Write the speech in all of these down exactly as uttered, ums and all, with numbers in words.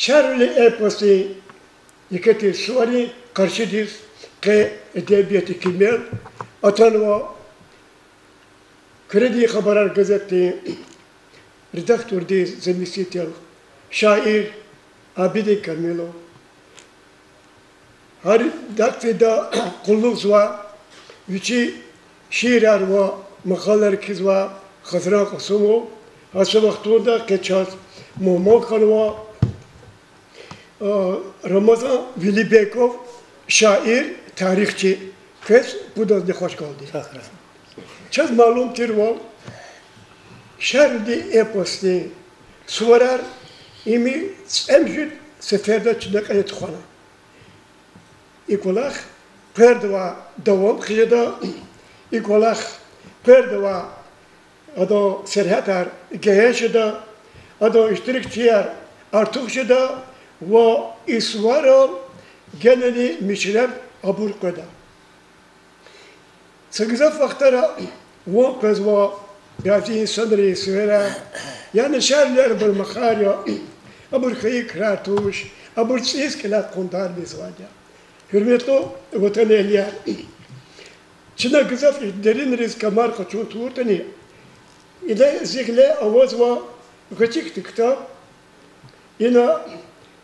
Шарвили эпосдин еке тир суварин къаршидиз къе эдебиятдин кимел атанва. Куьредин хабарар газетдин редактордин заместитель, шаир Абидин Камилов. Гьар редакцияда къуллугъзава, вичин шиирар ва макъалаяр кхьизва Хазран Къасумов. Гьа са вахтунда къе чаз мугьман хьанва Рамазан Велибеков, шаир, тарихчи. Квез пудазни хвашкалди. Чаз малум тирвал, Шарвили эпосдин суварар им цӀемуьжуьд сеферда чна кьиле тухвана. И кӀвалах къвердавай давам хъижеда, и кӀвалах къвердавай адан сергьятар гегьенш жеда, адан иштиракчияр артух жеда ва и суварал генани мичӀирар абур къведа. Са гзаф вахтара ван къвезва бязи инсанрин сивера, яни Шарвилияр абур махар я, абур хьайи крар туш, абур цӀийиз кӀелай къундарни ийизвайди я. Гьуьрметлу ватанэгьлияр, чна гзаф деринриз камар къачун тавуртӀани, ина зи гъиле авазва гъвечӀи хьтин ктаб, ина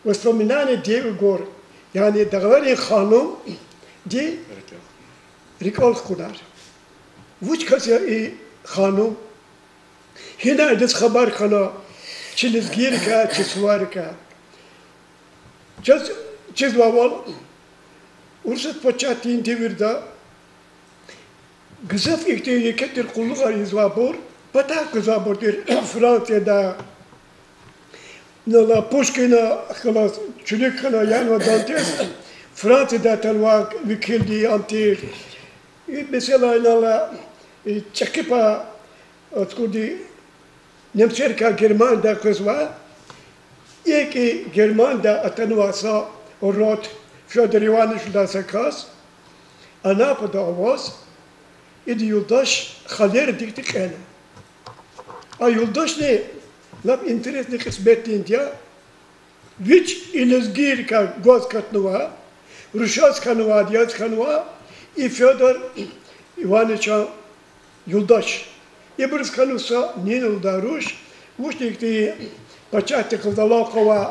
Воспоминания девы гор, яни Дагъларин ханумди рикӀел хкунар. Вуч кас я и ханум? Гьина идаз хабар хьана чи лезгийрикай, чи суваррикай? Чаз чизвайвал, Урусат пачагьдин девирда гзаф ихьтин еке тир къуллугъар ийизвайбур, патай къвезвайбур тир Францияда, нала Пушкина галаз чуьнуьк хьана янва Дантес, Францияда атанвай векилди ам тир. И месэла инал, и чӀехи пай ацукьуди немсерикай Германиядай къвезва. ИкӀ Германиядай атанвай са род, Фёдор Иванович лугьудай са кас, Анапада аваз, ида юлдаш Халердикди кьена. А юлдашни лап интересный кьисметдинди я. Вич и лезгийрикай гваз катнава, рушаз хьанвайди яз хьанва и Фёдор Ивановичан юлдаш. Ибуруз хьанва са Нина лугьудай руш, вучтин ихьтин пачагьдихъ галаз алакъа авай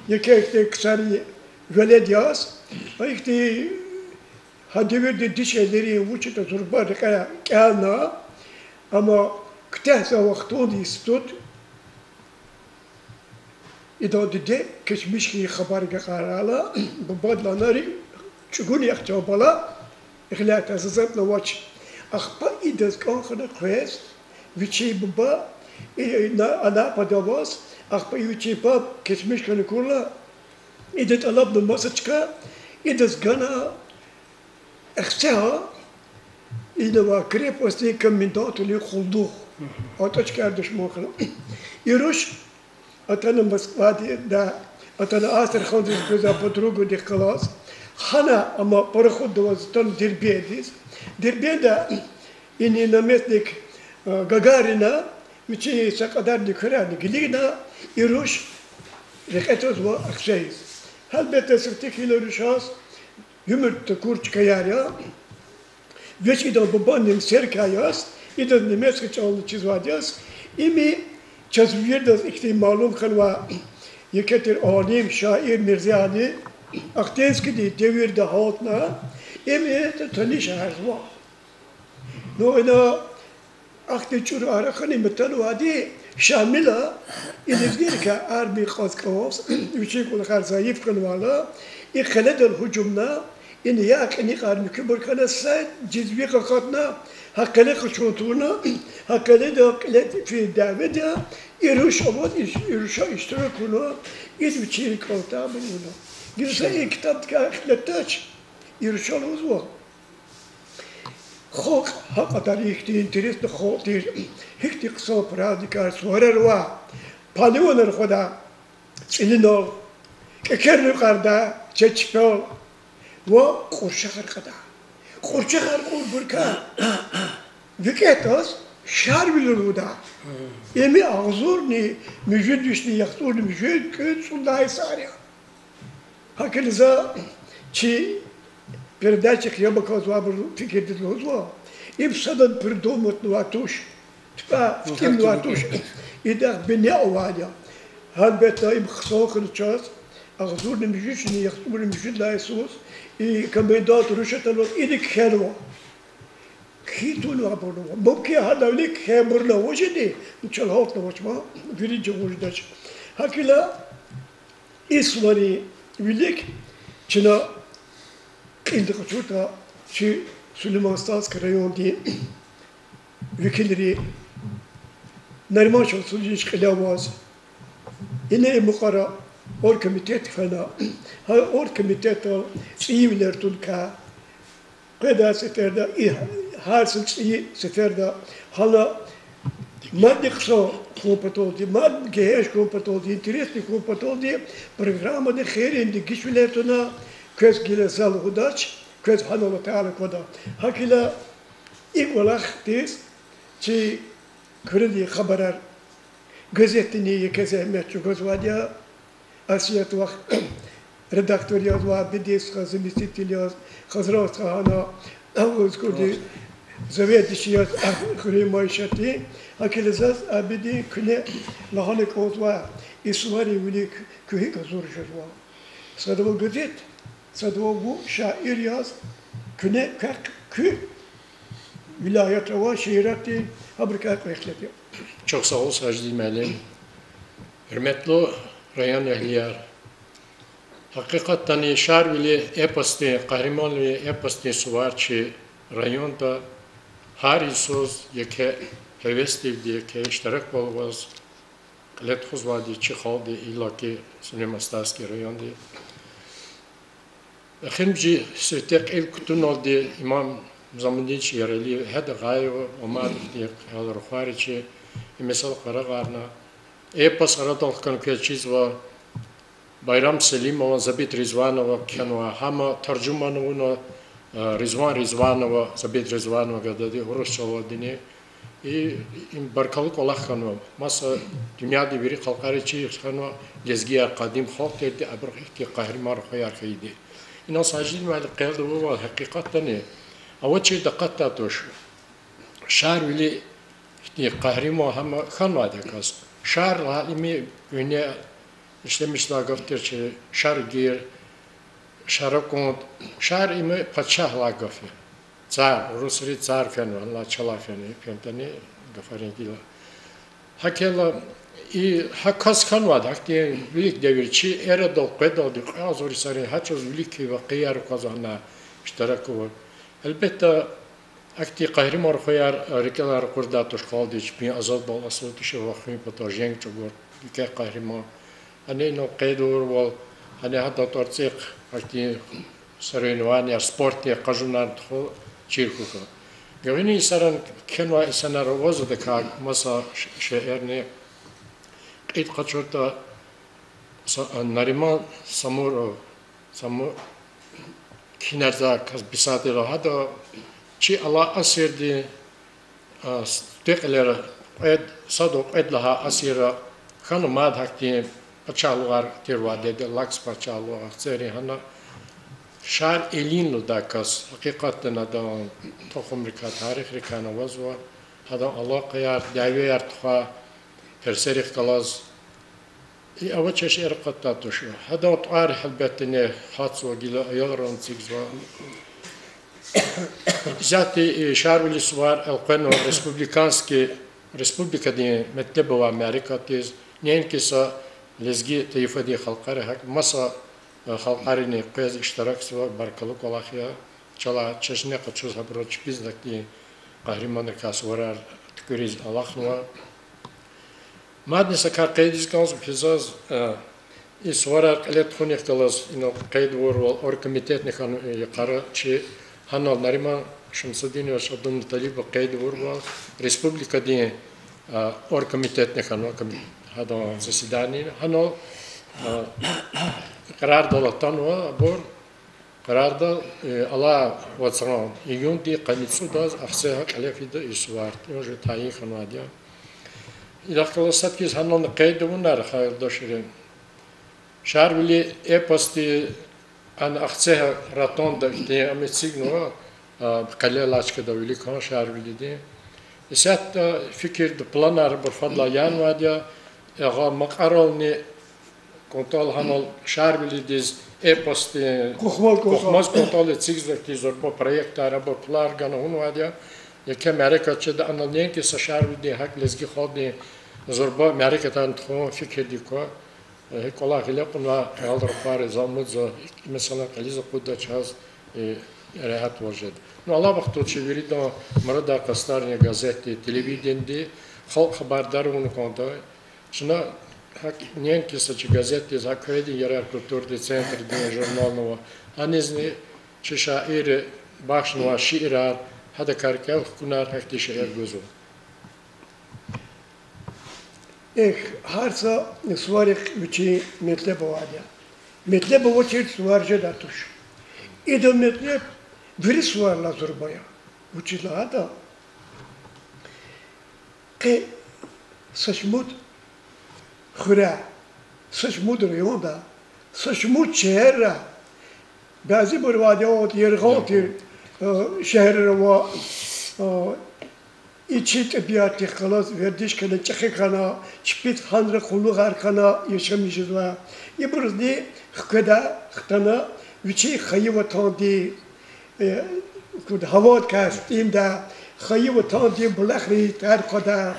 еке ихьтин ксарин велед яз, ихьтин гьа девирдин дишегьлийрин вуч ятӀа зурба рекье кӀелна, амма куьтягьзавай вахтунда институт, идан диде кечмиш хьайи хабар агакьарайла, бубади лагьана: РикӀ чӀугуна, яхцӀурни бала, гъиляй таз затӀни авач. Ахпа идаз кӀан хьана къвез, вичин буба, и, и, на-, Анапада аваз, ахпа и вичин паб кечмиш хьана акурла, ида тӀалабна маса чка, идаз гана Ахцегьа, ина авай крепостдин комендантвилин къуллугъ. АтӀа чкадиз душман хьана. И руш атана Москвадай, атана Астрахандиз, квез подругадихъ галаз. Гьана, амма пароходда аваз атана Дербентдиз. Дербентда ина наместник, э, Гагарина вичин са кьадарни куьрарни килигна, и руш рекье твазва Ахцегьиз. Гьелбетда, сифте хьайила рушаз уьмуьр такур чкаяр я. Вич идан бубани немсерикай яз, идаз немецкий чӀални чизвайди яз, им чаз виридаз ихьтин малум хьанвай еке тир алим, шаир Мирзали Ахтинскийди девирда гьалтна, им таниш гьарзава. Ну, ина ахьтин чӀуру арахани атанвайди Шамила, и лезгийрикай армия кьаз кӀанз, вичин кӀвалахар зайиф хьанвайла, и къеледал гьужумна, ина я кьиникьар муькуьбур хьана, са жезвик акъатна, гьа къеле къачун тавуна, гьа къеледал кьиле фин дяведа, и руш аваз, и, и руша иштирак авуна, ида вичин рикӀел атайбур авуна. Гила са и ктабдикай ихтилатдач, и руша лугьузва. Халкь гьа кьадар ихьтин интересный халкь тир, гьихьтин хъсан праздникар, суварар ва палуанар къведа, цӀилинал, кӀекерни кьарда, чечпел ва кьуршахар кьада. Кьуршахар кьурбурукай викӀегьдиз Шарвили лугьуда. Им агъзурни муьжуьд вишни яхцӀурни муьжуьд, кӀуьд, цӀуд лагьай йисар я. ГьакӀ хьайила за чи передачадихъ яб аквазвайбурун фикирдиз лугьузва, им садан придуматнавай туш, тупӀа фикирнавай туш, идахъ бине авайди я. Гьелбетда, им хъсан хьана чаз, агъзурни муьжуьд чилин яхцӀурни муьжуьд лагьай йисуз и комендант руш атанваз ида кхьенва. Кхьин тавунвайбур ава. Мумкин, гьадавай вилик кхьейбурни ава жеди, ну, чалгьалтнавач ма, вири жагъур жедач. ГьакӀ хьайила и суварин вилик чна кьилди къачуртӀа, чи Сулейман-Стальский райондин векилри Нариман Шамсудинович кьиле аваз, ина и мукьвара оргкомитет хьана, гьа оргкомитетдал цӀийивилер туна кӀан, къведай сеферда, и гьар са цӀийи сеферда гьана мадни хъсан хьун паталди, мадни гегьенш хьун паталди, интересни хьун паталди программада хийирни дегишвилер туна, квез гила за лугьудач, квез гьанал атайла квада. ГьакӀ хьайила и кӀвалахдиз чи Куьредин хабарар газетдини еке зегьмет чӀугвазвайди я. Асият вах редактор яз, ва Абидин стха заместитель яз, Хазран стха гьана, Агъуз куьрди заведующий яз, хуьруьн майишатдин. ГьакӀ хьайила заз, Абидин, куьне лагьана кӀанзава, и суварин вилик куь гьикӀ гьазур жезва. Садавай газет, садавай вун шаир яз, куьне квехъ куь вилаятра ва шииратдин гьабурукай кьве ихтилат я. Чухсагъул, Сажидин муаллим. Гьуьрметлу район эгьлияр! Гьакъикъатдани Шарвили эпосдин, Къагьриманвилин эпосдин сувар чи районда гьар йисуз еке гьевесдивди, еке иштираквал аваз кьиле тухузвайди чи халкьди, иллаки Сулейман-Стальский районди. Эхиримжи сифте кьил кутуналди Имам Замудинович Яралиев гьада гъайи ва мад ихьтин кьел рухвайри чи и месэла къарагъарна. Эпос арадал хкана квез чизва, Байрам Селимован, Забит Ризванова кхьенва, гьам таржума авуна, э, Ризван Ризванова, Забит Ризванова гадади урус чӀалалдини. И, им баркалла кӀвалах хьанва. Маса дуьньядин вири халкьари чир хьанва, лезгияр къадим халкь тирди, абурухъ ихьтин къагьриман рухваяр хьайиди. Инал Сажидин муаллим къейд авурвал, гьакъикъатдани, авачирди акъатдай туш. Шарвили ихьтин къагьриман гьам хьанвайди я кас. Шар лагьай им куьгьне ишлемишзавай гаф тир чи, шаргир, шаракӀунд. Шар им пачагь лагьай гаф я. Цар, урусри цар фенва, гьанлай чалай фена, фентӀани гафарин гила. ГьакӀ хьайила, и гьа кас хьанвайди, гьахьтин вилик девир чи эрадал къведалди кьве агъзур йисарин гьа чӀавуз вилик вакъиаяр аквазва гьана, иштирак авур. Гьелбетда, ахьтин къагьриман рухваяр рикӀелай ракъурдай туш халкьдин чпин азадвал, асул тушир ва хуьн патал женг чӀугур, еке къагьриман. Гьана инал къейд авурвал, гьана гьадан тӀварцӀихъ ахьтин соревнованияр, спортдин къажунар тухун чир хьухь. Гуьгъуьнин йисаран кхьенвай инсанар аваз адакай маса ш-, шейэрни кьилди къачуртӀа, Са-, Нариман Самуров, Саму-, кхьинарзавай кас, писатель, гьада чи алай асирдин, а, с-, декьилера кьвед, сад ва кьвед лагьай асирра хьана мад гьахьтин пачагьлугъар тирвайди я, лакс пачагьлугъ, Ахцегьрин гьана. Шар Элин лугьудай кас, гьакъикъатдани адан тухумрикай, тарихрикай авазва, гьадан алакъаяр, дявеяр тухвай персерихъ галаз. И авачир шейэр акъатдай туш. Гьадан тӀвар гьелбетда гьатзава, гила аялран эцигзава. Исятда и Шарвили сувар элкъвенва республиканский, республикадин метлеб авай мярекатдиз, неинки са лезги тайифадин халкьари, гьакӀ маса, э, халкьарини къвез иштиракзава, баркалла кӀвалах я. Чалай чешне къачуз гьабурал чпиз ахьтин къагьриманрикай суварар туькӀуьриз алахънава. Мадни са кар къейдиз кӀанзава квез заз, э, и суварар кьиле тухунихъ галаз инал къейд авурвал оргкомитетни хьана, э, йикъара чи, гьанал Нариман Шамсудинович Абдулмуталибов къейд авурвал республикадин, э, оргкомитетни хьана, коми-, гьадан заседание гьанал, э, къарардал атанва абур. Къарардал, э, алай вацран июндин къанни цӀудаз Ахцегьа кьиле фида и сувар. Им уже тайин хьанвайди я. Идахъ галаз сад хьиз гьанални къейд авунар, хайи юлдашри. Шарвили эпосди, ана Ахцегьа ротонда ихьтин ам эцигнава, а, къелелай чкада виликан Шарвилидин. Исятда фикирда, планар абур фадлай янвайди я, агъа макьарални кӀунтӀал гьанал Шарвилидиз эпосдин Кухмаз кӀунтӀал. Кухмаз кӀунтӀал эцигзавайди зурба проектар, абур пулар гана авунвайди я. Еке мярекат жеда, ана неинки са Шарвилидин, гьакӀ лезги халкьдин зурба мярекатарни тухун фикирдик ква. Э, гьикӀ кӀвалах гъиле кьунвай аялрин рухвайри за умудзава, месела, кьилиз акъудда чаз, э, регьятвал жеда. Ну, алай вахтунда чи виридан мурадар, къастарни я газетди, телевидениди, халкь хабардар авуна кӀанда. Чна гьакӀ неинки са чи газетдиз, гьакӀ Куьредин ярар культурадин центрдин журнални ава, гьанизни чи шаирри бахшнавай шиирар, гьадакай рикӀел хкунар, гьахьтин шейэр гузва. Эхь, гьар са суварихъ вичин метлеб авайди я. Метлеб авачир сувар жедай туш. Идан метлеб вири суварилай зурба я. Вучиз лагьайтӀа, къе са шумуд хуьре, са шумуд районда, са шумуд шегьерра, бязибур авайди я яргъал тир, э, шегьерра ва, э, и чи тӀебиатдихъ галаз вердиш хьана, чӀехи хьана, чпиз гьанра къуллугъар хьана яшамиш жезва. Ибурузни хкведа, хтана, вичин хайи ватандин, э, куд гьавадикай стӀимда, хайи ватандин булахрин тӀвар кьада.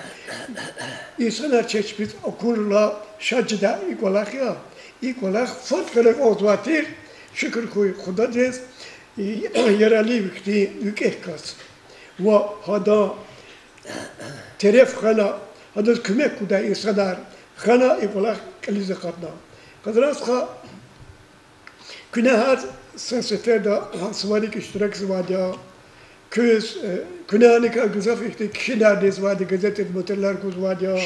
Инсанар чеб-чпиз акурла шад жеда, и кӀвалах я. И кӀвалах фад кьиле кьазвай тир, шукур хьуй Худадиз, и, ярали вихьтин викӀегь кас ва гьадан тереф хьана, гьадаз куьмек гудай инсанар хьана, и кӀвалах кьилиз акъатна. Къазран стха, куьне гьар са сеферда гьа суварик иштиракзавайди я. Куьз, э, куьне гьаникай гзаф ихьтин кхьинар незвайди, газетдиз материалар гузвайди я.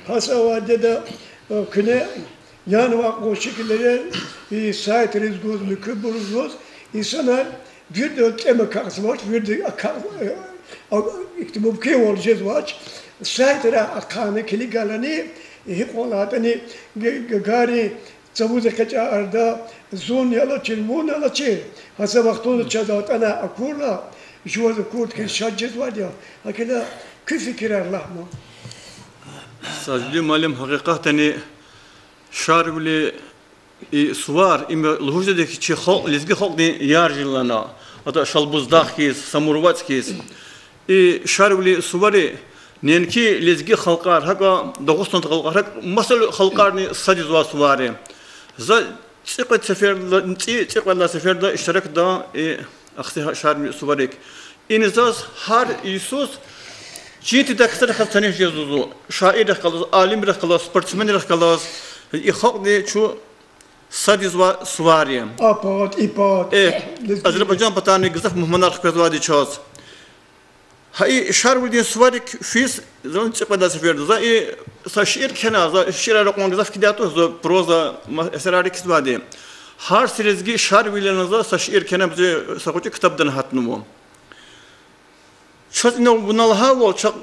Гьа са вадеда, э, куьне янвай кьван шикилар, и сайтриз гуз, муькуьбуруз гуз, инсанар вирида тӀем акахьзавач, вирида ака-, э, а, ихьтин мумкинвал жезвач. Сайтра ахъайна, килигайла ни, гьикьван лагьайтӀани, г-, г-, гари цавуз экъечӀай арада зун алачир, вун алачир. Гьа са вахтунда чаз атӀана акурла, жуваз акурди хьиз шад жезвайди я. ГьакӀ хьайила куь фикирар лагь ман. Сажидин муаллим, гьакъикъатдани Шарвили и сувар, им лугьуз жеди хьи, чи халкь, лезги халкьдин яр жен лагьана, гьатта Шалбуздагъ хьиз, СамурвацӀ хьиз. И Шарвили сувари неинки лезги халкьар, гьакӀ Дагъустанда халкьар, гьакӀ маса халкьарни сад ийизвай сувар я. За цӀикьвед сеферда, цӀи-, цӀикьвед лагьай сеферда иштиракда и Ахцегьа Шарвили суварик. Ина заз гьар йисуз чин тийидай ксарихъ галаз таниш жез лугьузва, шаиррихъ галаз, алимрихъ галаз, спортсменрихъ галаз, и халкьди чун сад ийизвай сувар я. А пад, и пад. Э, Азербайжан патани гзаф мугьманар хквезвайди чаз. Гьа и Шарвилидин суварик физ, зун цӀикьвед лагьай сеферда. За и са шиир кхьена, за шиирар акьван гзаф кхьидай туш, за проза ма-, эсерар кхьизвайди. Гьар са лезги Шарвили лагьана за са шиир кхьена, бязи са гъвечӀи ктабда гьатнава. Чаз ина вуна лагьайвал, ча-,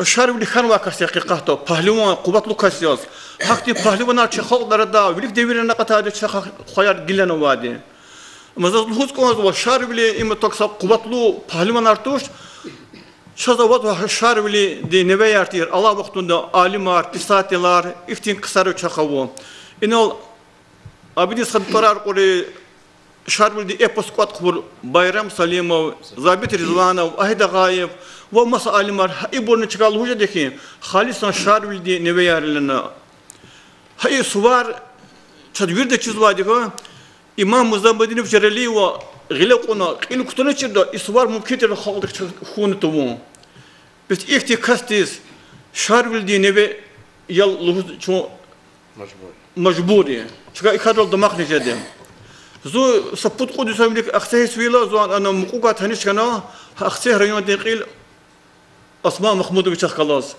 Шарвили хьанвай кас я гьакъикъатда, пагьливан, къуватлу кас яз. Гьахьтин пагьливанар чи халкьдин арада вилик девирдани акъатайди, чахъ хваяр гилана авайди. Амма заз лугьуз кӀанзава, Шарвили им тек са къуватлу пагьливанар туш, чаз авазва Шарвилидин невеяр тир, алай вахтунда алимар, писателар, ихьтин ксар чахъ ава. Инал Абидин стхади тӀварар кьур, Шарвилидин эпос кӀватӀ хъувур Байрам Салимов, Забит Ризванов, Агьед Агъаев ва маса алимар, гьа ибурни чкай лугьуз жеди хьи, халисан Шарвилидин невеяр я лагьана. Гьа и сувар чаз вирида чизвайди хьи, Имам Музамбудинович Яралиева гъиле кьуна, кьил кутуначирди и сувар мумкин тир халкьдихъ чаз хьун тавун. Бес ихьтин касдиз Шарвилидин неве я лугьуз чун мажбур я. Чкай и кадрал дамахни жеди. Зун са пуд-кьуд йисан вилик Ахцегь фейила, зун ана мукьувай таниш хьана, Ахцегь райондин кьил Осман Магьмудовичахъ галаз.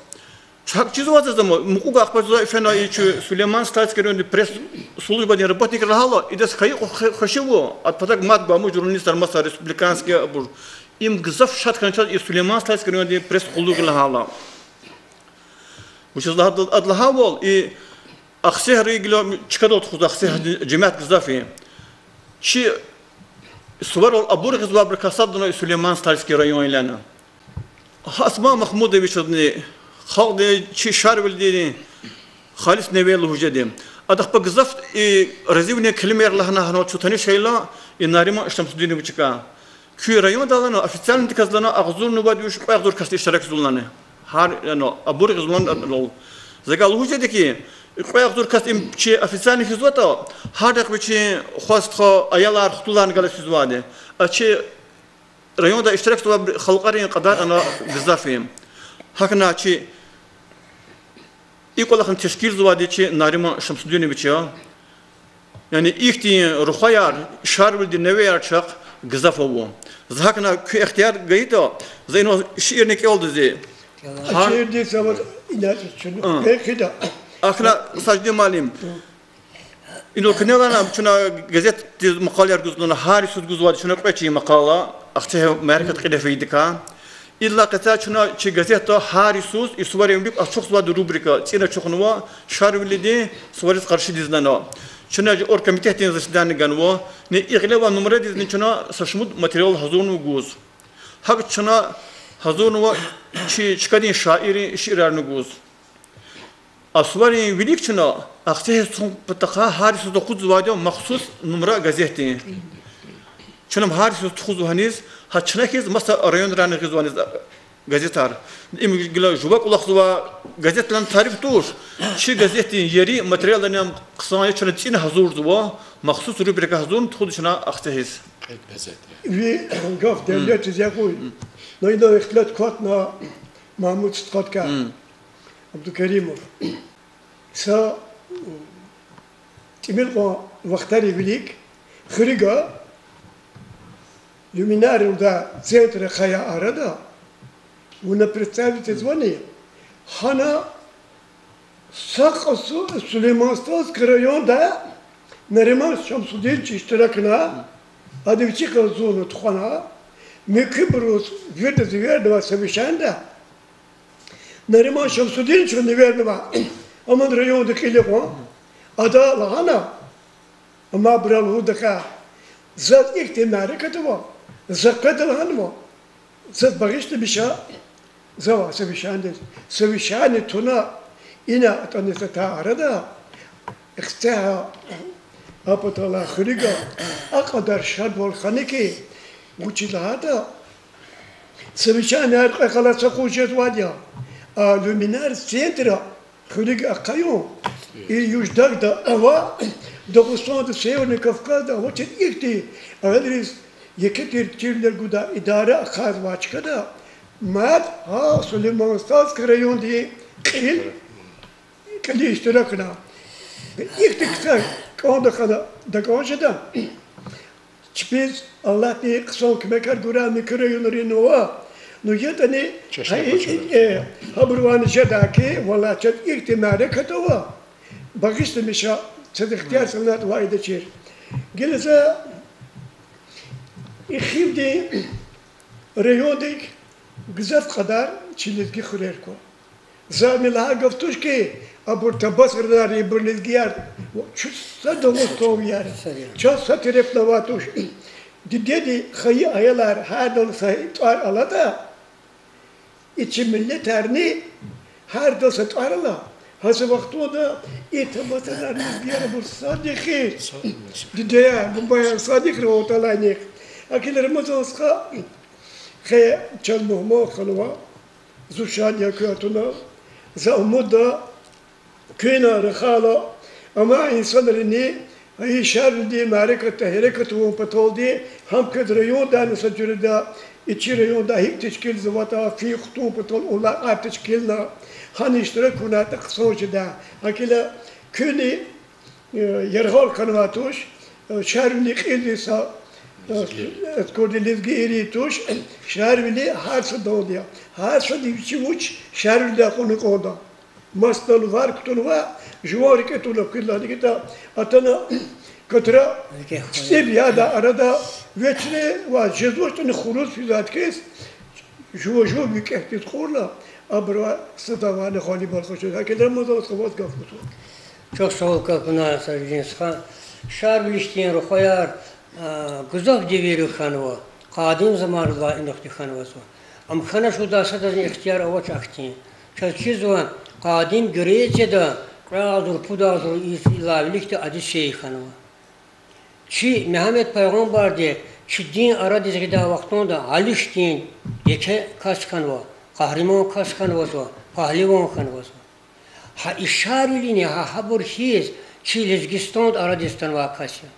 Гьакӏ чизвайди я, за мукьув ахпа за фена и чи Сулейман-Стальский райондин пресс-службадин работникри лагьайла, идаз хьайи кьу-, хвеши ава, а патак мад гвай журналистар маса республиканский абур. Им гзаф шад хьана чаз и Сулейман-Стальский райондин пресс-къуллугъ лагьайла. Вучиз лагьайтӏа ад лагьайвал, и Ахцегьрин гила чкадал тухуз, Ахцегьрин жемят гзаф я. Чи суварал абур гъизвайбурукай сад лагьана и Сулейман-Стальский район я лагьана. Гьа Осман Магьмудовичазни халкьди чи Шарвилидини халис неве лугьуз жеди. Ада ахпа гзаф и разивилин келимаяр лагьана гьанал чун таниш хьайила и Нариман Шамсудиновичакай. Куь райондал лагьана официальныйдаказ лагьана агъзурни вад виш, кьве агъзур кас иштиракзава лагьана. Гьар, яни, абур гъизван лал. За гьакӏ лугьуз жеди хьи, кьве агъзур кас им чи официальный физватӏа, гьар рекье вичин хва-стха, аялар, хтуларни галаз физвайди. А чи районда иштиракзавай халкьарин кьадар ана гзаф я. Гьакӏни чи и кӏвалахни тешкилзавайди чи Нариман Шамсудинович я. Яни ихьтин рухваяр Шарвилидин невеяр чахъ гзаф ава. За гьакӏни куь ихтияр гайитӏа, за инал шиирни кӏелда зи. Гьа- Шиирдиз ава, инал чун. А. Эхида. Ахьна, Сажидин муаллим. Инал куьне лагьана, чна газетдиз макъалаяр гузвайла, гьар йисуз гузвайди чна кьве чи макъала, Ахцегьрин мярекат кьиле фейидакай. Идалай къецяй чна чи газетда гьар йисуз и суварин вилик ачухзавайди рубрика цӏина ачухнава, Шарвилидин сувариз къаршидиз лагьана. Чна жи оргкомитетдин заседание ганва, ни и гъилевай нумрадизни чна са шумуд материал гьазурнава гуз. Гьакӏ чна гьазурнава чи чкадин шаиррин шиирарни гуз. А суварин вилик чна Ахцегьриз тухун патахъай гьар йисуз акъудзавайди я махсус нумра газетдин. Чна ам гьар йисуз тухузва гьаниз, гьа чна хьиз маса районрани гъизвани газетар. Им гила жува кӏвалахзавай газетрилай тариф туш, чи газетдин ери материалрини ам хъсан я, чна цӏина гьазурзава, махсус рубрика гьазурна тухузва чна Ахцегьриз. Ви гаф Девлетдиз ягъуй. Но ина ихтилат кватна Магьмуд стхадикай, Абдулкеримов. Са тӏимил кьван вахтарин вилик хуьруьгай Люминарилай центр ахъая арада, вуна представить ийизвани, гьана са кьасу Сулейман-Стальский районда Нариман Шамсудинович иштиракна, ада вичикай зурна тухвана, муькуьбуруз виридаз эвернавай совещанида, Нариман Шамсудиновични эвернавай, аман райондин кьиле кьван, ада лагьана, амайбурал лугьудахъ, заз ихьтин мярекат ава, за къведа лагьанва, заз багъишламиша, за ава совещанидиз. Совещание туна, ина атӏана са атай арада, Ахцегьа, а паталай хуьруьгай а кьадар шадвал хьана хьи, вучиз лагьайтӏа совещанияр кьве къалай са къуз жезвайди я. А Люминар центра хуьруьг ахъаюн, и Юждагда ава, Дагъустанда, Северный Кавказда авачир ихьтин аялриз еке тир-, тирвилер гудай идара ахъайзавай чкада, мад гьа Сулейман-Стальский райондин кьил, кьиле иштиракна. Ихьтин ксар кӏанда хьана такӏан жеда. Чпиз Аллагьди хъсан куьмекар гурай, муькуь районрини ава. Ну ятӏани, гьабурувайни жедай хьи, валлагь, чаз ихьтин мярекат ава. Багъишламиша, чаз ихтияр санатӏа ва идачир. Гила за и хивдин райондик гзаф кьадар чи лезги хуьрер ква. За ам лагьай гаф туш хьи, абур табасаранар, ибур лезгияр, чун са Дагъустанвияр я. Чаз са терефни авай туш. Дидедин хайи аялар гьардал са тӏвар алатӏа, и чи миллетарни гьардал са тӏвар ала, гьа са вахтунда и табасаранар, лезгияр абур сад хьиз, дидеяр, бубаяр сад хьиз авуртӏа алайнихъ. Акила Рамазан стха, къе чаз мугьман хьанва, зун шад я квел туна, за умудда, куьн рахайла, амай инсанрини и Шарвилидин мярекатда гьерекат авун паталди, гьам квез райондани са жуьреда, и чи районда гьикӏ тешкилзаватӏа, фин хтун патал улакьар тешкилна, гьана иштирак авунайтӏа хъсан жеда. Акила куьнни яргъал хьанвай туш, Шарвили кьилди са, э, курди лезги ирид туш, Шарвили гьар садалди я. Гьар сади вичи вуч Шарвилидай кьуна кӏанда. Масадал вар кутунва, жуван рикӀе туна куьдлагьана гьикӀ ятӀа, атана катра кицӀиб яда арада, вични ва жезвачтӀани хуруз физвайди хьиз, жува-жув викӀегьдиз кьурла, абуру садавайни гъалибвал къачуз. ГьакӀ ятӀа мад за ваз гаф гузва. Чухсагъул гафуна, Сажидин стха. Шарвилидин рухваяр, а, гзаф девиррив хьанва, къадим заманрилай инихъди хьанвазва. Ам хьана шудай садазни ихтияр авач ахьтин. Чаз чизва, къадим Грецияда кьве агъзур-пуд агъзур йисалай виликди Одиссей хьанва. Чи Мегьамед пайгъамбарди чи дин арадиз гъидай вахтунда Алишдин еке кас хьанва, къагьриман кас хьанвазва, пагьливан хьанвазва. Гьа и Шарвилини гьа гьабур хьиз чи Лезгистанда арадиз атанвай кас я.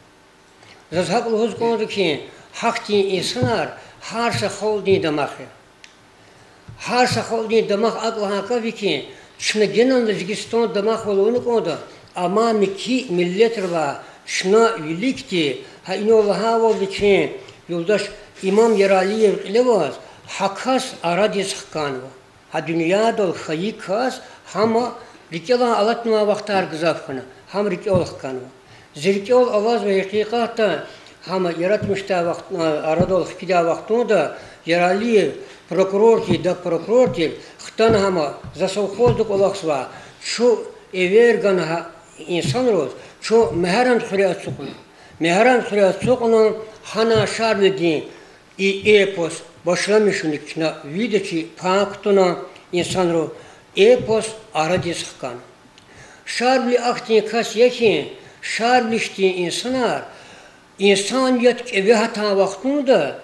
Заз гьакӀ лугьуз кӀанзава хьи, гьахьтин инсанар гьар са халкьдин дамах я. Гьар са халкьдин дамах акӀ лагьай гаф я хьи, чна генани Лезгистан дамахвал авуна кӀанда, амма муькуь миллетрилай чна виликди, гьа инал лагьайвал вичин юлдаш Имам Яралиев кьиле аваз, гьа кас арадиз хканва. Гьа дуьньядал хьайи кас, гьам рикӀелай алатнавай вахтар гзаф хьана, гьам рикӀел хканва. Зи рикӀел алазва гьакъикъатда, гьам яратмишдай вахт, а, арадал хкидай вахтунда Яралиев прокурор тир, да прокурор тир, хтана гьам, за совхозда кӀвалахзавай, чун эвер гана гьа инсанриз, чун Мегьарамд хуьре ацукьна. Мегьарамд хуьре ацукьна, гьана Шарвилидин и эпос башламишуник чна видео чи пай кутуна, инсанри, эпос арадиз хкана. Шарвили ахьтин кас я хьи, Шарвилидин инсанар, инсаният кӀеве гьатай вахтунда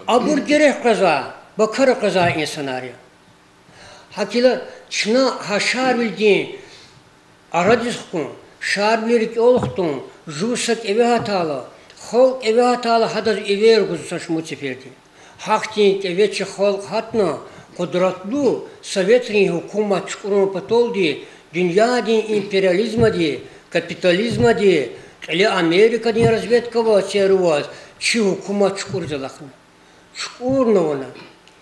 абур герек къвезвай, бакара къвезвай инсанар я. ГьакӀ хьайила чна гьа Шарвилидин арадиз хкун, Шарвили рикӀел хтун, жув са кӀеве гьатайла, халкь кӀеве гьатайла, гьадаз эвер гуз са шумуд сеферда. Гьахьтин кӀеве чи халкь гьатна, къудратлу советрин гьукумат чукӀурун паталди, дуьньядин империализмади, капитализмади, кьиле Америкадин разведка аваз, церуваз, чи гьукумат чукӀуриз алахъна. ЧукӀурнавуна.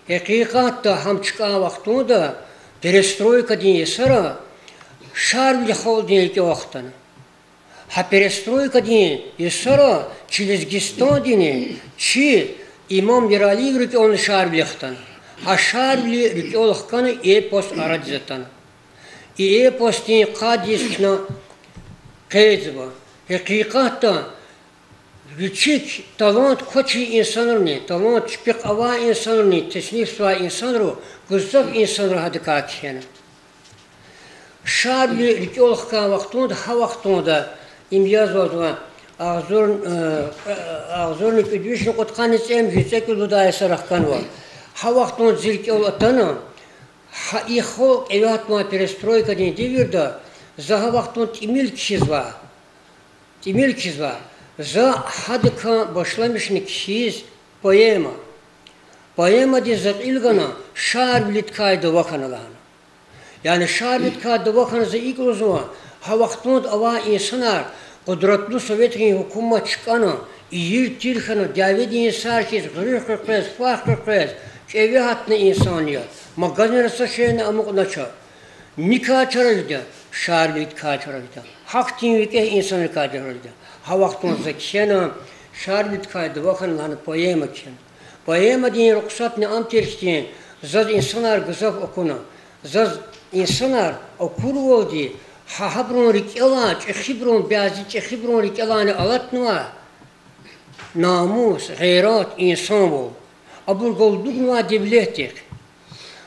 Гьакъикъатда гьам чкӀай вахтунда перестройкадин йисара Шарвили халкьдин рикӀел хтана. Гьа перестройкадин йисара чи Лезгистандини чи Имам Яралиев рикӀелни Шарвили хтана. Гьа Шарвили рикӀел хкана, эпос арадиз атана. И эпосдин къад йис чна къвезва. Гьакъикъатда вичик талант квачир инсанрини, талант чпихъ авай инсанрини, теснифзавай инсанри, гзаф инсанри гьадакай кхьена. Шарвили рикӀел хкай вахтунда, гьа вахтунда, им язва, агъзур, э, агъзурни кӀуьд вишни кьудкъанни цӀемуьжуьд, цӀекӀуьд лугьудай йисара хканва. Гьа вахтунда зи рикӀел атана, гьа и халкь кӀеве гьатнавай перестройкадин девирда, за гьа вахтунда тӀимил кхьизва. ТӀимил кхьизва. За гьадакай башламишна кхьиз поэма. Поэмадиз за кьил гана Шарвилидикай дава хьана лагьана. Яни Шарвилидикай дава хьана за икӀ лугьузва, гьа вахтунда авай инсанар, къудратлу советрин гьукумат чкӀана, ийир-тир хьана, дяведин йисар хьиз, гъуьруьхъ къекъвез, фах къекъвез, кӀеве гьатна инсаният. Магазинра са шейни амукьнач. Никай чара жеда, Шарвилидикай чара жеда. Гьахьтин викӀегь инсанрикай чара жеда. Гьа вахтунда за кхьена, Шарвилидикай дава хьана лагьана поэма кхьена. Поэмадин рухсатни ам тир хьтин, заз инсанар гзаф акуна. Заз инсанар акурвалди, гьа гьабурун рикӀелай, чӀехибурун, бязи чӀехибурун рикӀелайни алатнавай намус, гъейрат, инсанвал. Абур галдугнавай девлетдихъ.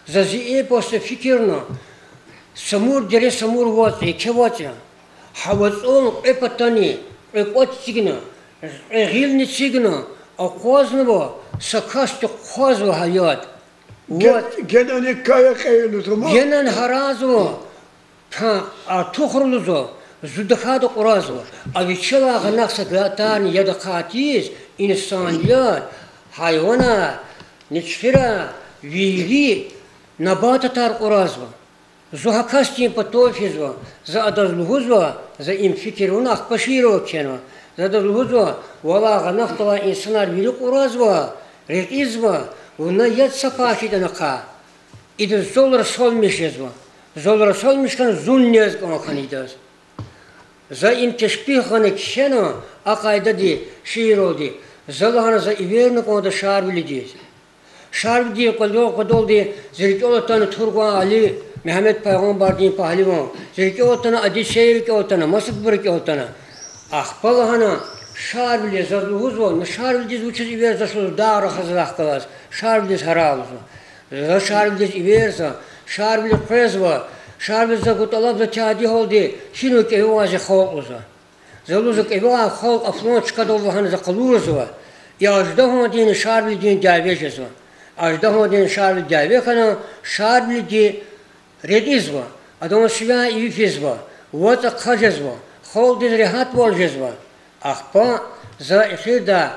За зи эпосда фикирна, Самур дере, Самур вацӀ, еке вацӀ я. Гьа вацӀал кьве патани, кьве кӀватӀ эцигна, кьве гъилни эцигна, акъвазнава, са касди хъвазва гьа яд. Ге-, генани кая кьейилузва ма? Генани гьаразва, та-, артухра лугьузва, зун тахьайтӀа кьуразва. А вичелай гъанахъ са гатарни яд ахъайиз, инсаният, гьайванар, ничхирар, вири набататар кьуразва. Зун гьа касдин патав физва, за адаз лугьузва, за им фикир авуна, ахпа шиирал кхьенва. За адаз лугьузва, валай гъанахъдалай инсанар вири кьуразва, рекьизва, вуна яд са пай хьайитӀани ахъа, идаз цавара салмиш жезва. Зал расалмиш хьана, зун нез кӀан хьана идаз. За им тешпигь гъана кхьена, а къайдада, шииралди. За лагьана, за эверна кӀанда Шарвилидиз. Шарвилидин къведал-къведалди зи рикӀел атана Тургъан Али, Мегьамед пайгъамбардин пагьливан. Зи рикӀел атана, Адисей рикӀел атана, масадбур рикӀел атана. Ахпа лагьана, Шарвили, заз лугьузва, на Шарвилидиз вучиз эверзавач лугьуз, дагъ рахазвай галаз, Шарвилидиз гьарай лугьузва. За Шарвилидиз эверзава, Шарвили къвезва, Шарвили, за гуз тӀалабзава, тади гьалда гьинал кӀеве авай зи халкь лугьузва. За лугьузва, кӀеве авай халкь флан чкадал лагьана за къалурзава. И аждагьандинни Шарвилидинни дяве жезва. Аждагьандинни Шарвилидин дяве хьана, Шарвилиди рекьизва, адан сивяй иви физва, вацӀ ахъа жезва, халкьдиз регьятвал жезва. Ахпа за эхирда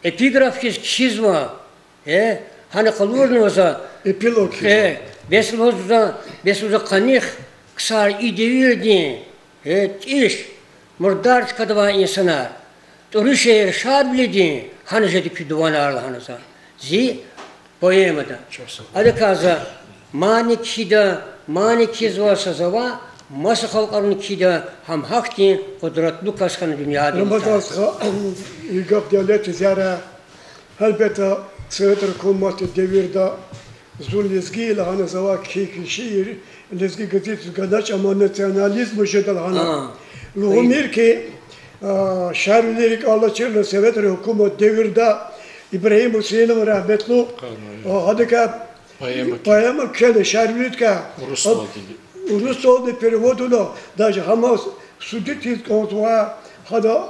эпиграф хьиз кхьизва, э, гьана къалурнава за, эпилог хьиз, э, бес лугьузва, бес лугьузва къаних ксар и девирдин, э, тӀиш, мурдар чкадавай инсанар, тӀури шейэр Шарвилидин, гьана жеда куь дуванар лагьана за зи поэмада. Адакай за мани кхьида, мани кхьизва са завай, маса халкьарни кхьида, гьам гьахьтин къудратлу кас хьана дуьньяда. Рамазан стха, и гаф девлетдиз яра, гьелбетда, советрин гьукуматдин девирда зун лезги я лагьана завай кхьей-кхьей шиир, Лезги газетдиз ганач, амма национализм жеда лагьана. Лугьумир хьи, Шарвили рикӀел алачирла советрин гьукуматдин девирда Ибрагьим Гьуьсейнов рагьметлу, гьадакай поэма кхьена Шарвилидикай, урусдалди перевод авуна, даже гьам судитиз кӀанзава, гьада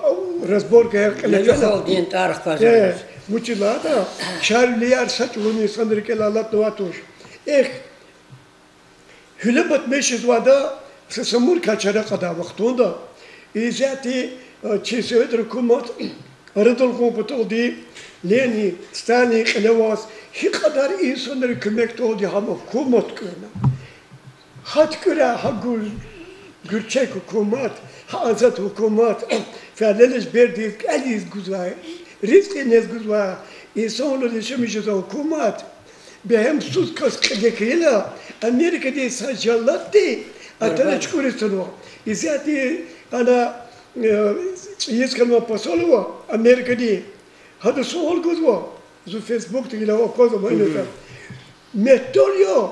разборкаяр кьиле фена. Вучиз лагьайтӀа Шарвилияр са чӀавуз инсанри рикӀелай алатнавай туш. Эхь, гьуьлебат мешизвайда, са Самуркай чара кьадай вахтунда, исятда чи советрин гьукумат арадал гъун паталди, Ленин, Сталин кьиле аваз, гьикьадар инсанри куьмекдалди гьам гьукумат туькӀуьрна. Гьа туькӀуьрай гьа гур-, гуьрчег гьукумат, гьа азад гьукумат, фялелай бердиз кӀвализ гузвай, ризкьи нез гузвай, инсанрин яшамиш жезвай гьукумат, бегьемсуз кас кьиле хьайила, Америкадин са жаллатди атана чукӀуриз танва. Исятда ана, э, цӀийиз хьанвай посол ава Америкадин. Гьада суал гузва, зун Фейсбукда гила аквазва, ма ина са. Мягьтел я,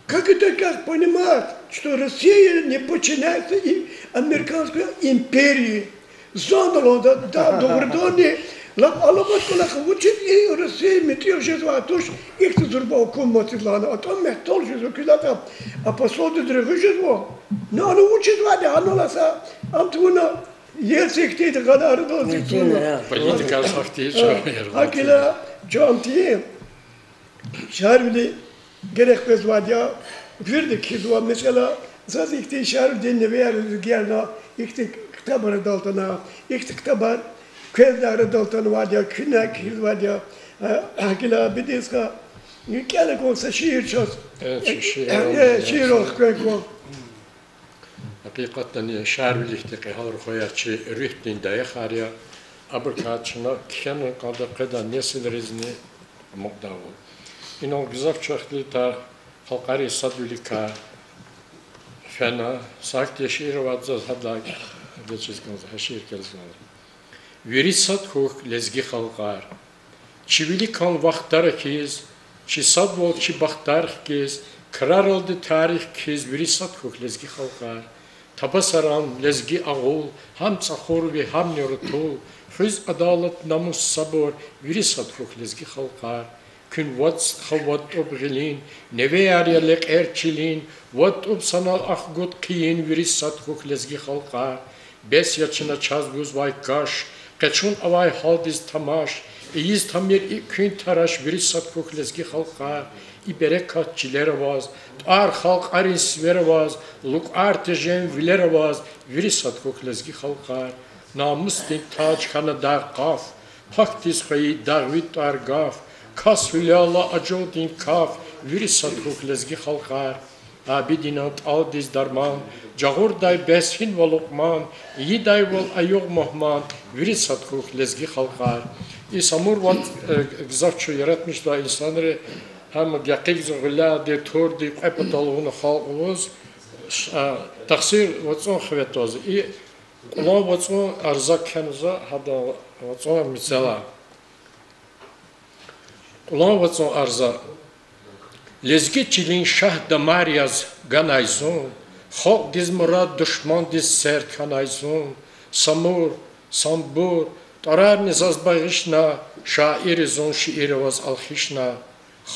как это, как понимать, что Россия не подчиняется и американской империи? Зандаланда, да, дугъриданни, лап аламат кӀвалах, вучиз и Россия муьтӀуьгъ жезвай туш, ихьтин зурба гьукуматдиз лагьана, атӀа мягьтел жезва, куьлатӀа, а посолдиз регъуь жезва. Ну, ана вучизвайди гьанал са, ам тавуна, Ельцин хьтинди гъана арадал эцигна. Политикадиз гьахьтин чӀавуз. ГьакӀ хьайила, чан тир, Шарвили герек къвезвайди я, вирида кхьизва, месела, заз ихьтин Шарвилидин невеяр лезгияр, ихьтин ктабар арадал атана, ихьтин ктабар квезни арадал атанвайди я, куьнни кхьизвайди я, гьакӀ хьайила, Абидин стха, кӀела кван са шиир чаз. Э, шиирал хквен кван. Гьакъикъатдани, Шарвили хьтин кьегьал рухваяр чи руьгьдин даихар я. Абурукай чна кхьена кӀанда къведай несилризни амукьдайвал. Инал гзаф чахъ ятӀа халкьарин садвиликай фена, сагъ тир шиир авайди заз гьадалай, гьадаз чиз кӀанзава, гьа шиир кӀелзава. Вири сад хьухь, лезги халкьар. Чи виликан вахтар хьиз, чи садвал, чи бахтар хкиз, краралди тарих кхьиз, вири сад хьухь, лезги халкьар. Табасаран, лезги агъул, гьам цӀахур ви, гьамни рутул, хуьз адалат, намус, сабур, вири сад хьухь, лезги халкьар. Куьн вад стха, вад тӀуб гъилин, невеяр я лекьер чилин, вад тӀуб санал ахгуд хъийин, вири сад хьухь, лезги халкьар. Бес я чна чаз гузвай каш, къе чун авай гьалдиз тамаш, ийиз тамир икӀ куьн тараш, вири сад хьухь, лезги халкьар. И берекат чилер аваз, тӀвар халкьарин сивер аваз, лукӀар тежен вилер аваз, вири сад хьухь, лезги халкьар. Намусдин таж хьана дагъ-къаф, пакдиз хвейи дагъви тӀвар гаф, кас гьуьлела ажалдин каф, вири сад хьухь, лезги халкьар. Абидинан тӀалдиз дарман, жагъурдай бес гьинва Лукьман, ийидайвал аюгъ мугьман, вири сад хьухь, лезги халкьар. И Самур вацӀ, э, гзаф чун яратмишдай инсанри, Гьам гекъигзава гъуьлядин турди кьве патал авуна халкь лугьуз, ш-, а, тахсир вацӀун хиве тваз. И Кьулан вацӀун арза кхьенва за, гьада вацӀун мецелай. Кьулан вацӀун арза. Лезги чилин шагь-дамар яз ганай зун, халкьдиз мурад, душмандиз серд хьанай зун, Самур, Самбур, тӀварарни заз багъишна, шаири зун шиир аваз алхишна.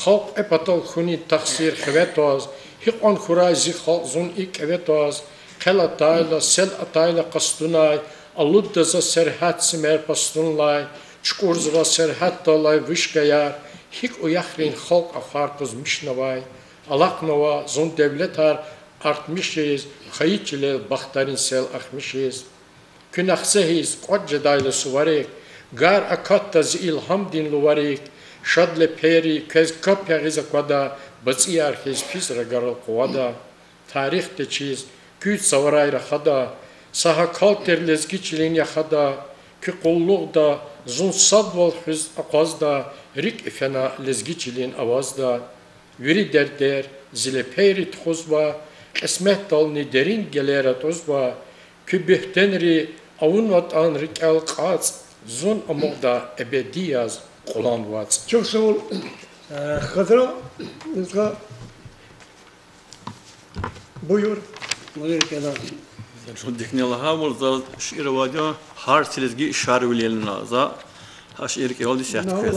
Халкь кьве патал хьунин тахсир хиве тваз, гьикьван хьурай зи халкь зун икӀ кӀеве тваз, хъел атайла, сел атайла къастунай, алудда за сергьят симер пастунлай, чукӀурзава сергьятдаллай вышкаяр, гьикӀ уяхрин халкь ахвар къузмишнавай, алахънава зун девлетар артмишиз, хайи чилел бахтарин сел ахмишиз. Куьн ахцегьиз кӀватӀ жедайла суварик, гар акатда зи илгьамдин луварик, шад лепейри квез капӀ ягъиз аквада, бацӀияр хьиз физ рагарал къувада. Тарих течиз, куь цаварай рахада, са гьакал тир лезги чилин яхада, куь къуллугъда зун садвал хуьз акъвазда, рикӀ ифена лезги чилин авазда. Вири дердер зи лепейри тухузва, кьисметдални дерин гелер атӀузва, куь буьгьтенри авунватӀан рикӀел кьацӀ, зун амукьда эбеди яз Кьулан вацӀ. Чухсагъул, э, Хадра, буюр. Буюр, кӀела. Жундикни лагьайвал, заз шиир авайди я, гьар са лезги Шарвилияна. За гьа шиир кӀелдиз исятда квез.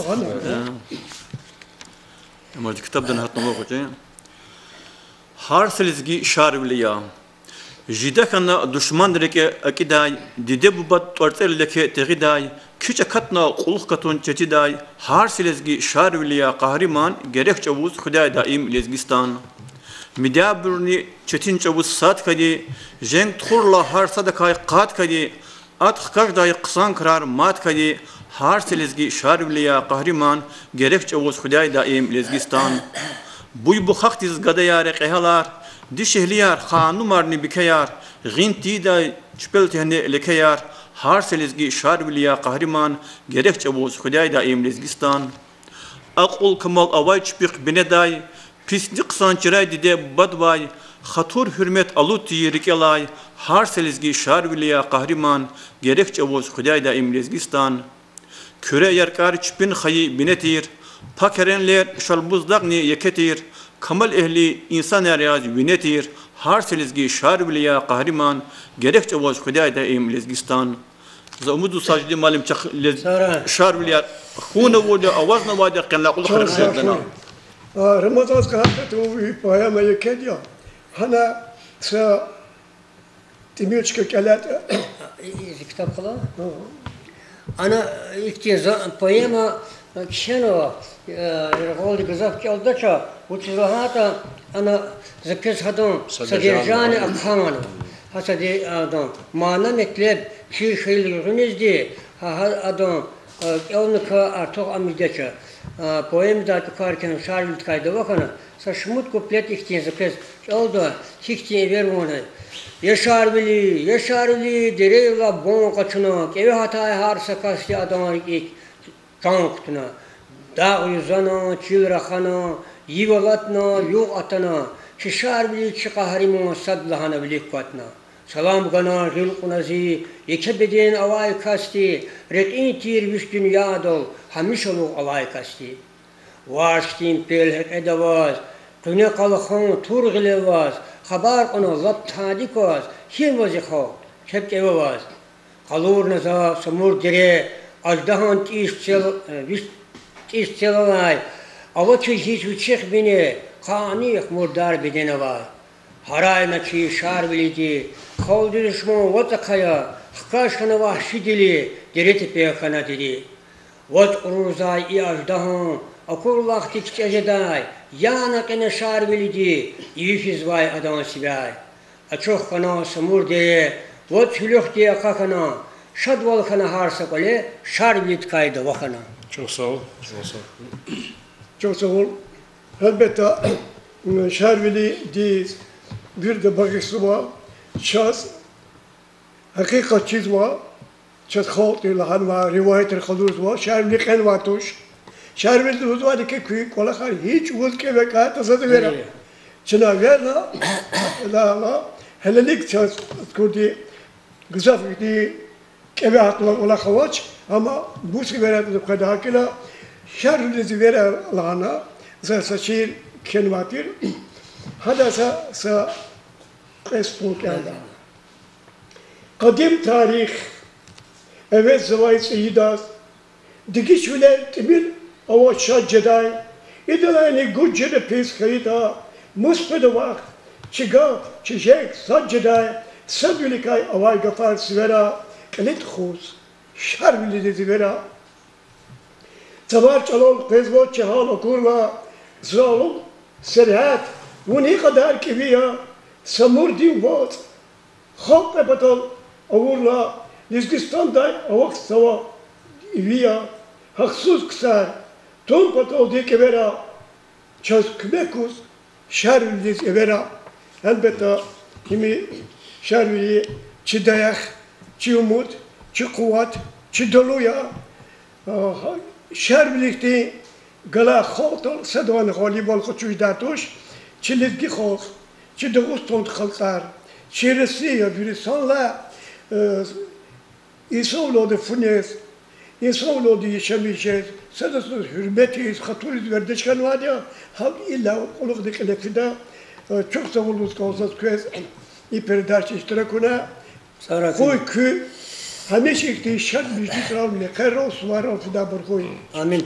Ма ктабда гьатнава гъвечӀи. Гьар са лезги Шарвилия. Жида хьана душман рикӀе акӀидай, диде-бубад тӀварцӀел леке тегъидай, кичӀ акатна кьулухъ катун четидай, гьар са лезги Шарвилия къагьриман, герек чӀавуз хуьдай даим Лезгистан. Мидябурни четин чӀавуз сад хьади, женг тухурла гьар садакай къад хьади, ад хкаждай хъсан крар мад хьади, гьар са лезги Шарвилия къагьриман, герек чӀавуз хуьдай даим Лезгистан. Буй-бухахдиз гадаяр, рекье гьалар, дишегьлияр, ханумарни бикеяр, гъин тийидай чпел тегьне лекеяр, гьар са лезги Шарвилия къагьриман, герек чӀавуз хуьдай даим Лезгистан. Акьул-камал авай чпихъ бинедай, писни хъсан чирай диде-бубадивай, хатур-гьуьрмет алуд тийир рикӀелай, гьар са лезги Шарвилия къагьриман, герек чӀавуз хуьдай даим Лезгистан. Куьре яркӀар чпин хайи бине тир, пак Эренлер, Шалбуздагъни еке тир, камал эгьли инсанар яз вине тир, гьар са лезги Шарвилия къагьриман, герек чӀавуз хуьдай даим Лезгистан. За умудзава, Сажидин муаллим, чахъ лез-, Шарвилияр хьун авурди я, авазни авайди я, къенлай кьулухъ рехъ жедани. А, Рамазан стха, гьакъикъатда и поэма екеди я. Гьана са тӀимил чка кӀелайтӀа. И, и, зи ктаб хьила. Ана ихьтин за поэма кхьенва, э, яргъалди гзаф кӀелдач, вучиз лагьайтӀа ана за квез гьадан содержание ахъайна. Гьа сади-, адан мана-метлеб чир хьайила гуьгъуьнизди, гьа, гьа адан, э, кӀелна кар артух ам ийидач. Э, поэмадай тӀукар кхьена Шарвилидикай дава хьана, са шумуд куплет ихьтин за квез кӀелда, гьихьтин эвер вуна. Я Шарвили, я Шарвили, дерейрилай бан къачуна, кӀеве гьатай гьар са касди адан рикӀик тан кутуна. Дагъ юзана, чил рахана, йиф алатна, югъ атана, чи Шарвили, чи къагьриман садлагьана вилик кватна. Салам гана гъил кьуна зи, еке беден авай касди, рекьин тир виш дуьньядал гьамишалугъ авай касди. Варз хьтин пел гьекьеда ваз, къуьне къалхан тур гъиле ваз, хабар кьуна лап тади кваз, гьим ваз и халкь, чеб кӀеве ваз. Къалурна за Самур дере, аждагьан тӀиш цел-, э, виш тӀиш целалай, авачиз гьич вичихъ бине, къанихъ мурдар беден авай. Гьарайна чи Шарвилиди, халди душман вацӀ ахъая, хкаж хьана вагьшидили, дере-тепе хьана дири. ВацӀ кьурурзавай и аждагьан акур лагьай кичӀе жедай, яна кьена Шарвилиди, иви физвай адан сивяй. Ачух хьана Самур дере, вацӀ гьуьлуьхъди ахъа хьана, шадвал хьана гьар са кӀвале, Шарвилидикай дава хьана. Чухсагъул, чухсагъул. Гьелбетда, Шарвилидиз вирида багъишзава, чаз гьакъикъат чизва, чаз халкьди лагьанвай риваятар къалурзава, Шарвили кьенвай туш. Шарвилиди лугьузвайди хьи, куь кӀвалахар гьи чӀавуз кӀеве кӀантӀа, за эвера. Чна эверна, ла, ла, гьелелиг чаз курди, гзаф ихьтин кӀеве гьахьнавай кӀвалах авач, амма бус эвератӀа къведа гьакӀ хьайила, Шарвилидиз эвера лагьана, за са шиир кхьенвай тир, гьада са, са кьве сутун кӀелда. Къадим тарих эвеззавай цӀийидаз, дегишвилер тӀимил авач шад жедай, идалайни гуж жеда пис хьайитӀа, мус къведа вахт, чи гаф, чи жег сад жедай, садвиликай авай гафар сивера, кьиле тухуз, Шарвилидиз эвера. Цавар чӀалал къвезва чи гьал акурла, залум сергьят, вун гьи кьадар кӀеви я, Самурдин вацӀ халкь кьве патал авурла, Лезгистандай авахьзава иви я, гьахъсуз ксар тун паталди кӀевера, чаз куьмек гуз Шарвилидиз эвера. Гьелбетда, им Шарвили чи даях, чи умуд, чи къуват, чи далу я. Шарвили хьтин галай халкьдал садавайни гъалибвал къачуз жедай туш, чи лезги халкь, чи Дагъустан халкьар, чи Россия, вири санлай, э, инсанвилелди фу нез, инсанвилелди яшамиш жез, садазсад гьуьрмет ийиз, хатуриз вердиш хьанвайди я, гьакӀ иллай кьулухъди кьиле фида. Э, чухсагъул лугьуз кӀанзава заз квез и передачада иштирак авуна. Къуй куь гьамиша ихьтин шад межлисрал, мехъеррал, суваррал фидайбур хьуй. Амин.